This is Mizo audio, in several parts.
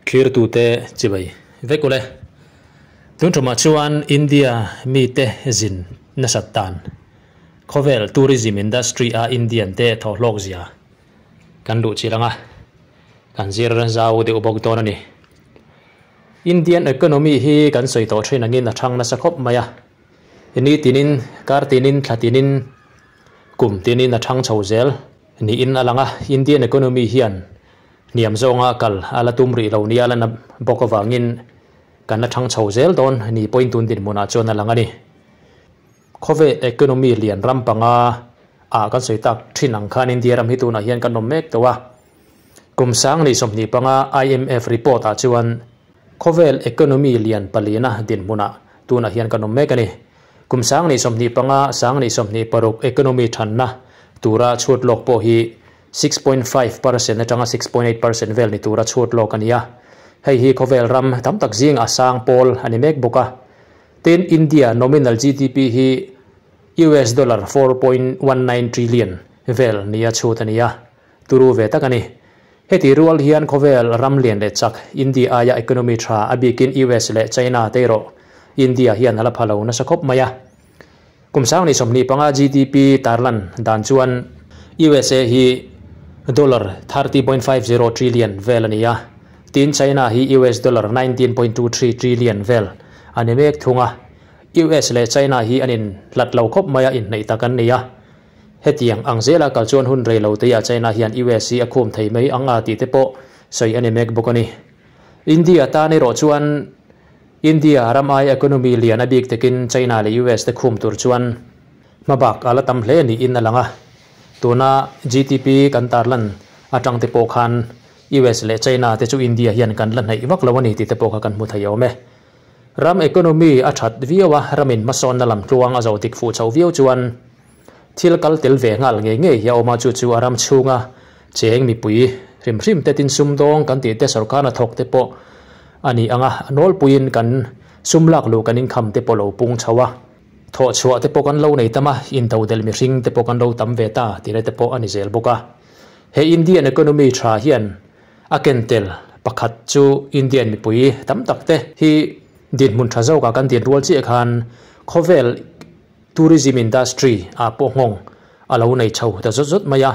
Thlirtute chibai vek ule. Tun tumah chuan India mite zin nasat dan khawvel tourism industry a Indian te thawhlawk zia kan luh chilh anga kan zir zau deuh bawk dawn a ni. Indian economy hi kan sawi tawh thin angin a thang nasa khawp mai a. Ni tinin, kar tinin, thla tinin, kum tinin a thang chho zel niin a lang a. Indian economy hian hniam zawnga kal a la tum rih lo nia a la bawk avangin kan la thang chho zel dawn ni pawhin tun dinhmunah chuan a lang a ni. Khawvel economy lian ram panga ah kan sawi tak thin ang khan India ram hi tunah hian kan awm mek tawh a. Kum 2025 IMF report ah chuan khawvel economy lian palina dinhmunah tunah hian kan awm mek a ni. Kum 2025, 2026 economy thanna tura chhut lawk pawh hi 6.5% atanga 6.8% vel ni tura chhut lawk a ni a. Hei hi khawvel ram tam tak zing a sang pawl a ni mek bawk a. Tin, India nominal GDP hi US dollar 4.19 trillion vel nia chhut a ni a. Turu ve tak a ni. Heti rual hian khawvel ram lian leh chak India aia economy tha a bikin US leh China te erawh India hian a la pha lo nasa khawp mai a. Kum 2025 GDP tarlan dan chuan USA hi dollar 30.50 trillion vel a ni a. Tin, China hi US dollar 19.23 trillion vel a ni mek thung a. US leh China hi an inhlat lo khawp mai a, inhneih tak an ni a. Hetiang ang zela kal chuan hun rei lo teiah China hian US hi a khum thei mai ang a tih te pawh sawi a ni mek bawk a ni. India tan erawh chuan India ram ai economy lian a bik takin China leh US te khum tur chuan hmabak a la tam hle niin a lang a. Tuna GDP kan tarlan atang te pawh khan US leh China te chu India hian kan la hnaih vak lo a ni tih te pawh kha kan hmu thei awm e. Ram economy a that viau a, ramin hmasawnna lam tluang a zo dik fuh chho viau chuan thil kal tel ve nghal ngei ngei hi a awm a, chu chu a ram chhunga cheng mipui hrim hrim te tin sumdawng kan tih te sorkar hnathawk te pawh a ni ang a, a nawlpuiin kan sum lak luh kan inkham te pawh lo pung chho a, thawh chhuah te pawh kan lo nei tam a, intodelh mihring te pawh kan lo tam ve ta tih te pawh a ni zel bawk a. He Indian economy tha hian a ken tel pakhat chu Indian mipui tam tak te hi dinhmun tha zawkah kan din rual chiah khan khawvel Tourism industry ah pawh nghawng a lo nei chho ta zawt zawt mai a.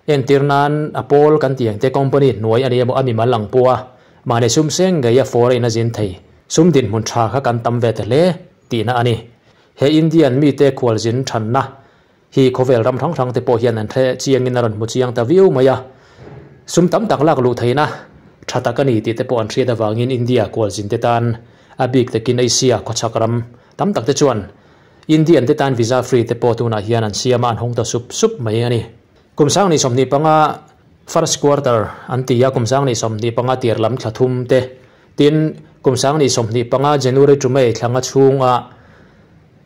Entir nan a pawl kan tih ang te company hnuai a ni emaw a mimal ang pawh a mahni sum seng ngei a foreign a zin thei sum dinhmun tha kha kan tam ve ta hle tihna a ni. He Indian mite khualzin thanna hi khawvel ram hrang hrang te pawh hian an hre chiangin a rawn hmu chiang ta viau mai a. Sum tam tak lak luh theihna tha tak a ni tih te pawh an hriat avangin India khualzin te tan a bik takin Asia khawchhak ram Tam tak te chuan Indian te tan visa free te pawh tunah hian an siam a, an hawng ta sup sup mai a ni. Kum 2025 first quarter an ti a, kum 2025 tir lam thla thum te, tin kum 2025 January to May thla nga chhunga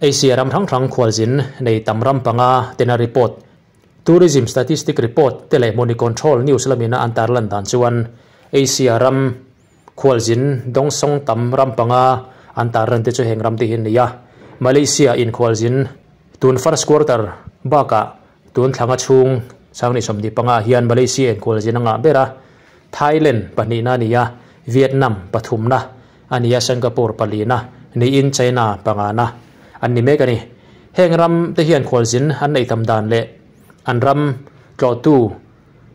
Asia ram hrang hrang khualzin nei tam ram panga tena report, Tourism Statistic Report te leh Money Control News lamina an tarlan dan chuan Asia ram Khualzin dawngsawng tam ram panga an tar reng te chu heng ram te hi an nei a. Malaysia in khualzin tun first quarter bakah tun thlanga chhung 2025 ah hian Malaysia in khualzin a ngah ber a. Thailand pahnihna a ni a, Vietnam pathumna a ni a, Singapore palina niin China pangana an ni mek a ni. Heng ram te hian khualzin an neih tam dan leh an ram tlawhtu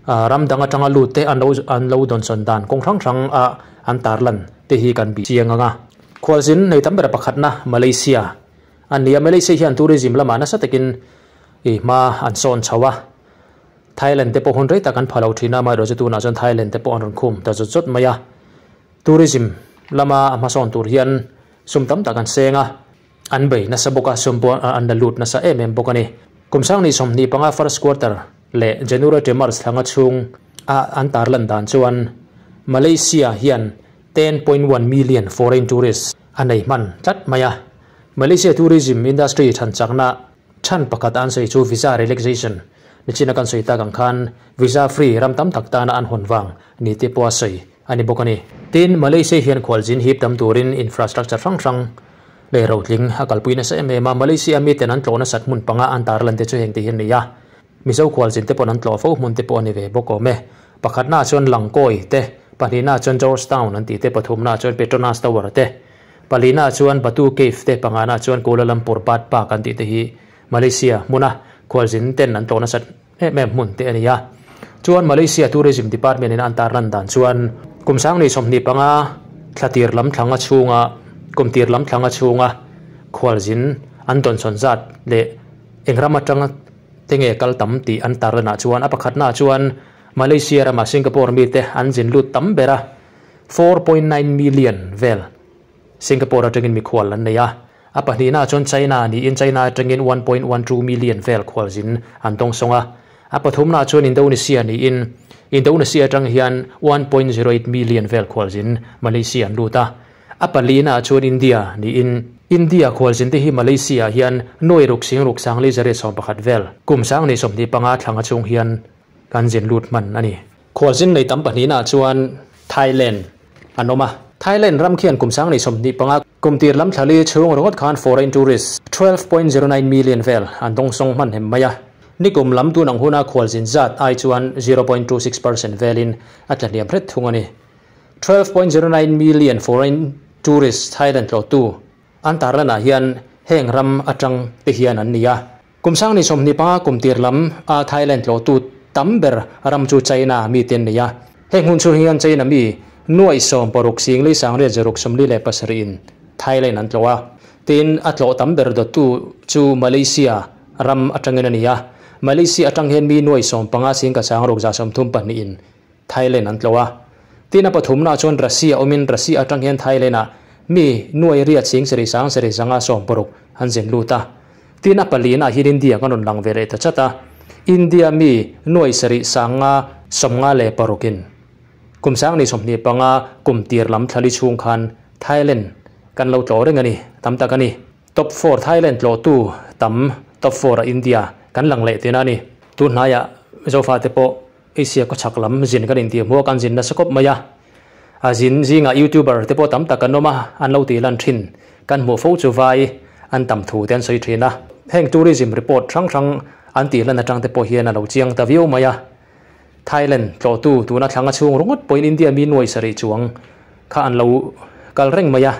Ram dang atanga lut te an lo an lo dawnsawn dan kawng hrang hrang a an tarlan te hi kan bih chiang ang a. Khualzin nei tam ber pakhatna Malaysia a ni a, Malaysia hian tourism lamah nasa takin i hma an sawn chho a, Thailand te pawh hun rei tak an pha lo thin a, amaherawhchu tunah chuan Thailand te pawh an rawn khum ta zawt zawt mai a. Tourism lama a hmasawn tur hian sum tam tak an seng a, an bei nasa bawk a, sum pawh an la lut nasa em em bawk a ni. Kum 2025 first quarter leh January to March thlanga chhung a an tarlan dan chuan Malaysia hian 10.1 million foreign tourists a nei hman tlat mai a. Malaysia tourism industry than chakna chhan pakhat an sawi chu visa relaxation nichina kan sawi tak ang khan visa free ram tam tak tana an hawn vang ni te pawh a sawi a ni bawk a ni. Tin, Malaysia hian khualzin hip tam turin infrastructure hrang hrang leh rotling a kalpui nasa em em a. Malaysia miten an tlawh nasat hmun panga an tarlan te chu heng te hi an nei a. Mizo khualzin te pawh an tlawh fo hmun te pawh a ni ve bawk awm e. Pakhatnaah chuan Langkawi te, Pahnihnaah chuan George Town an tih te, pathumnaah chuan Petronas Tower te, palinaah chuan Batu Cave te, panganaah chuan Kuala Lumpur Bird Park an tih te hi Malaysia hmuna khualzin ten an tlawh nasat em em hmun te a ni a. Chuan Malaysia Tourism Department in an tarlan dan chuan kum sangni 25 thla tir lam thlanga chhunga kum tir lam thlanga chhunga khualzin an dawnsawn zat leh eng ram atanga te nge kal tam tih an tarlanah chuan a pakhatnaah chuan Malaysia rama Singapore mite an zin lut tam ber a, 4.9 million vel Singapore atangin mikhual an nei a. A pahnihnaah chuan China niin China atangin 1.12 million vel khualzin an dawngsawng a. A pathumnaah chuan Indonesia niin Indonesia atang hian 1.08 million vel khualzin Malaysia an lut a. A palinaah chuan India niin India khualzin te hi Malaysia-ah hian nuai ruk sing ruk sangli zariat 11 vel kum sangni 25 thlanga chung hian kan zin lut hman a ni. Khualzin nei tam pahnihnaah chuan Thailand an awm a. Thailand ram khian kum sangni 25 kum tir lam thlali chhung ringawt khan foreign tourist 12.09 million vel an dawngsawng hman hem mai a. Nikum lam tun ang huna khualzin zat ai chuan 0.26% velin a tlahniam hret thung a ni. 12.09 million foreign tourist Thailand tlawhtu an tarlanah hian heng ram atang te hian an ni a. Kum sangni 25 kum tir lam a Thailand tlawhtu tam ber ram chu China mi te an nei a. Heng hun chhung hian China mi nuai 16 singli sangriat zaruk 47 in Thailand an tlawh a. Tin, a tlawh tam ber dawttu chu Malaysia ram atangin a ni a. Malaysia atang hian mi nuai 15 singka sangruk za 32 in Thailand an tlawh a. Tin, a pathumnaah chuan Russia awmin Russia atang hian Thailand-ah mi nuai riat sing sarih sang sarih zanga 60 an zin lut a. Tin, a palinaah hian India kan rawn lang ve leh ta chat a. India mi nuai sarih sanga 56 in kum sangni 25 kum tir lam thlali chhung khan Thailand kan lo tlawh reng a ni, tam tak a ni. Top 4 Thailand tlawhtu tam top 4 a India kan lang leh tina a ni. Tun hnaiah Zofa te pawh Asia khaw chhak lam zin kan intih hmuh a, kan zin nasa khawp mai a. A zin zingah YouTuber te pawh tam tak an awm a, an lo tih lan thin. Kan hmuh fo chu vai an tam thu te an sawi thin a. Heng tourism report hrang hrang an tih lan atang te pawh hian a lo chiang ta viau mai a. Thailand tlawhtu tuna thlanga chhung ringawt pawhin India mi nuai sarih chuang kha an lo kal reng mai a.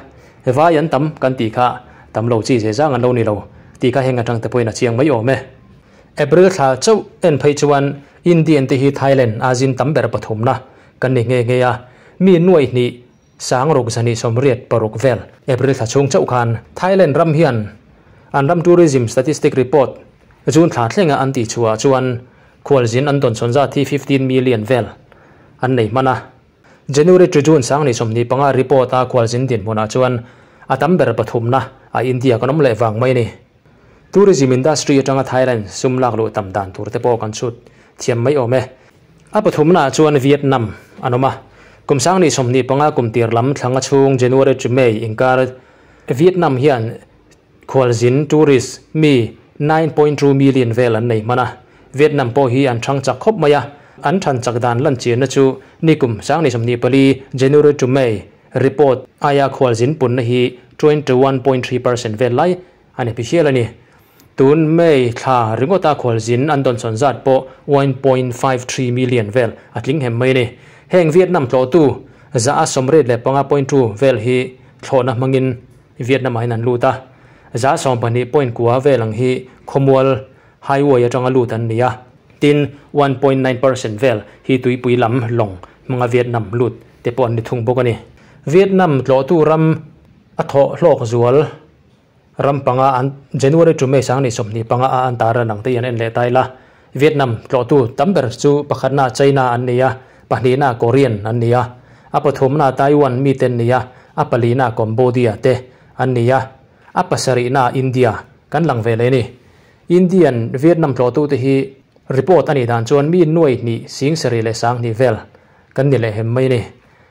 Vai an tam kan tih kha tam lo chi ze zang an lo ni lo tih kha heng atang te pawhin a chiang mai awm e. April thla chauh en phei chuan Indian te hi Thailand a zin tam ber pathumna kan ni nghe nghe a, mi nuai hnih sang ruk zahnih 86 vel April thla chhung chauh khan. Thailand ram hian an ram tourism statistic report June thla thlenga an tih chhuah chuan khualzin an dawnsawn zat hi 15 million vel an nei hman a. January to June sangni 25 report a khualzin dinhmunah chuan a tam ber pathumna a India kan awm leh vang mai a ni. Tourism industry atanga Thailand sum lak luh tam dan tur te pawh kan chhut thiam mai awm e. A pathumnaah chuan Vietnam an awm a. Kum sangni 25 kum tir lam thlanga chhung January to May inkar Vietnam hian khualzin tourist mi 9.2 million vel an nei hman a. Vietnam pawh hi an thang chak khawp mai a. An than chak dan lan chianna chu nikum sangni 24 January to May report aia khualzin punna hi 21.3% vel lai a ni phihial a ni. Tun May thla ringawta khualzin an dawnsawn zat pawh 1.53 million vel a tling hem mai a ni. Heng Vietnam tlawhtu za a 85.2 vel hi thlawhna hmangin Vietnam-ah hian an lut a. Za 12.9 vel ang hi khawmual highway atanga lut an ni a. Tin, 1.9% vel hi tuipui lam lawng hmanga Vietnam lut te pawh an ni thung bawk a ni. Vietnam tlawhtu ram a thawh hlawk zual ram panga an January to May sangni 25 a an tar an ang te hi an en leh ta ila. Vietnam tlawhtu tam ber chu pakhatna China an ni a, pahnihna Korean an ni a, a pathumna Taiwan mi te an ni a, a palina Cambodia te an ni a, a pasarihna India kan lang ve leh a ni. Indian Vietnam tlawhtu te hi report a nih dan chuan mi nuai hnih sing sarih leh sang hnih vel kan ni leh hem mai a ni.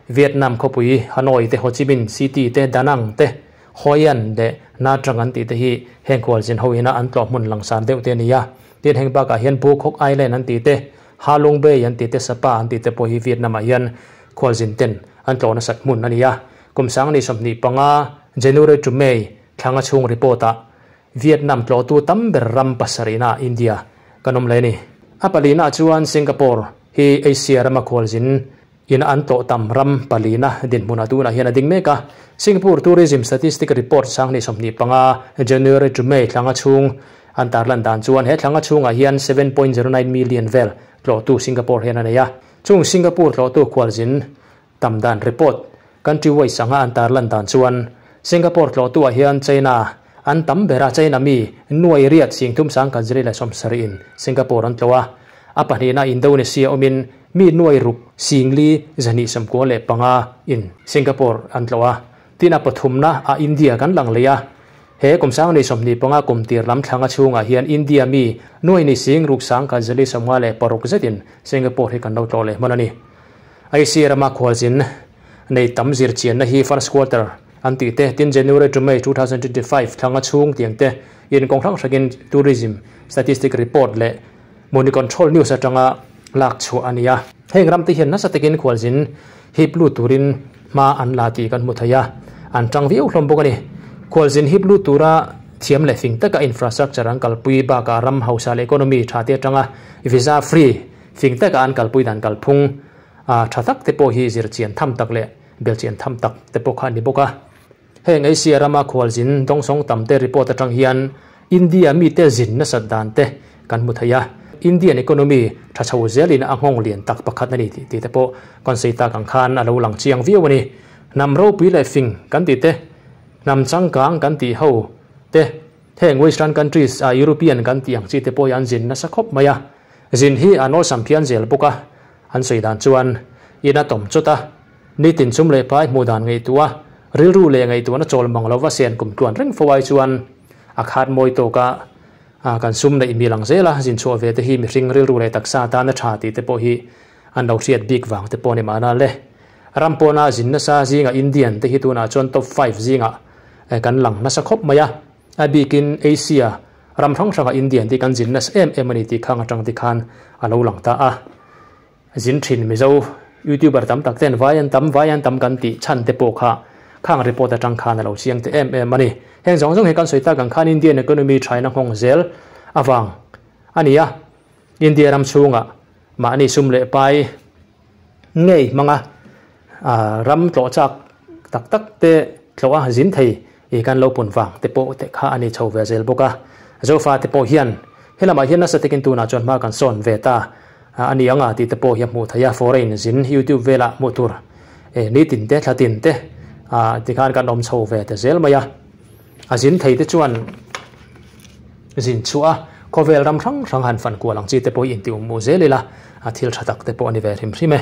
Vietnam khawpui Hanoi te, Ho Chi Minh City te, Da Nang te, Hoi An leh Nha Trang an tih te hi heng khualzin ho ina an tlawh hmun langsar deuh te a ni a. Tin, heng bakah hian Phu Quoc Island an tih te, Ha Long Bay an tih te, Sapa an tih te pawh hi Vietnam-ah hian khualzin ten an tlawh nasat hmun a ni a. Kum sangni 25 January to May thlanga chhung report-ah Vietnam tlawhtu tam ber ram pasarihna India kan awm leh a ni. A palinaah chuan Singapore hi Asia rama khualzin In an tlawh tam ram palina dinhmunah tunah hian a ding mek a. Singapore Tourism Statistic Report 2025, January to May thlanga chhung an tarlan dan chuan he thlanga chhungah hian 7.09 million vel tlawhtu Singapore hian a nei a. Chung Singapore tlawhtu khualzin tam dan report country wise anga an tarlan dan chuan Singapore tlawhtu ah hian China an tam ber a, China mi nuai riat sing thum sang khat zali leh sawmsarih in Singapore an tlawh a. A pahnihna Indonesia awmin mi nuai ruk singli 295 in Singapore an tlawh a. Tin a pathumna ah India kan lang leh a. He kum 2025 kum tir lam thlanga chhungah hian India mi nuai ni sing ruk 1156 zetin Singapore hi kan lo tlawh leh hman a ni. Asia rama khualzin nei tam zir chianna hi first quarter an tih te, tin January to May 2025 thlanga chhung tiang te in kawng hrang hrangin tourism statistic report leh Money Control News atanga lak chhuah a ni a. Heng ram te hian nasa takin khualzin hip lut turin hma an la tih kan hmu thei a, an tang viau hlawm bawk a ni. Khualzin hip lut tura thiam leh fing taka infrastructure an kalpui bakah ram hausa leh economy tha te atanga visa free fing taka an kalpui dan kalphung tha tak te pawh hi zirchian tham tak leh belchian tham tak te pawh kha a ni bawk a. Heng Asia rama khualzin dawngsawng tam te report atang hian India mite zin nasat dan te kan hmu thei a. Indian economy tha chho zelin a nghawng lian tak pakhat a ni tih tih te pawh kan sawi tak ang khan a lo lang chiang viau a ni. Hnam ropui leh fing kan tih te, hnam changkang kan tih ho te, heng western countries a European kan tih ang chi te pawh hi an zin nasa khawp mai a. Zin hi an awlsam phian zel bawk a, an sawi dan chuan in a tawm chawt a. Nitin chum leh pai hmuh dan ngaihtuah, rilru leh ngaihtuahna chawl mang lova sen kum tluan reng fo ai chuan a khat mawi tawk a, kan sum neih mil ang zel a, zin chhuah ve te hi mihring rilru leh taksa atana tha tih te pawh hi an lo hriat bik vang te pawh a ni mahna le. Ram pawna zin nasa zinga Indian te hi tunah chuan top five zingah kan lang nasa khawp mai a, a bikin Asia ram hrang hranga Indian te hi kan zin nasa em em a ni tih khang atang te khan a lo lang ta a. Zin thin Mizo YouTuber tam tak ten vai an tam vai an tam kan tih chhan te pawh kha khang report atang khan a lo chiang te em em a ni. Heng zawng zawng hi kan sawi tak ang khan Indian economy thaina nghawng zel avang a ni a. India ram chhungah mahni sum leh pai ngei hmanga ram tlawh chak tak tak te tlawh a zin thei i kan lo pun vang te pawh te kha a ni chho ve zel bawk a. Zofa te pawh hian helamah hian nasa takin tunah chuan hma kan sawn ve ta a ni ang a tih te pawh hi a hmuh theih a. Foreign zin YouTube velah hmuh tur nitin te thla tin te tikhan kan awm chho ve ta zel mai a. A zin thei te chuan zin chhuah a, khawvel ram hrang hrang han fan kual ang chi te pawh hi intih awm hmuh zel ila a thil tha tak te pawh a ni ve hrim hrim e.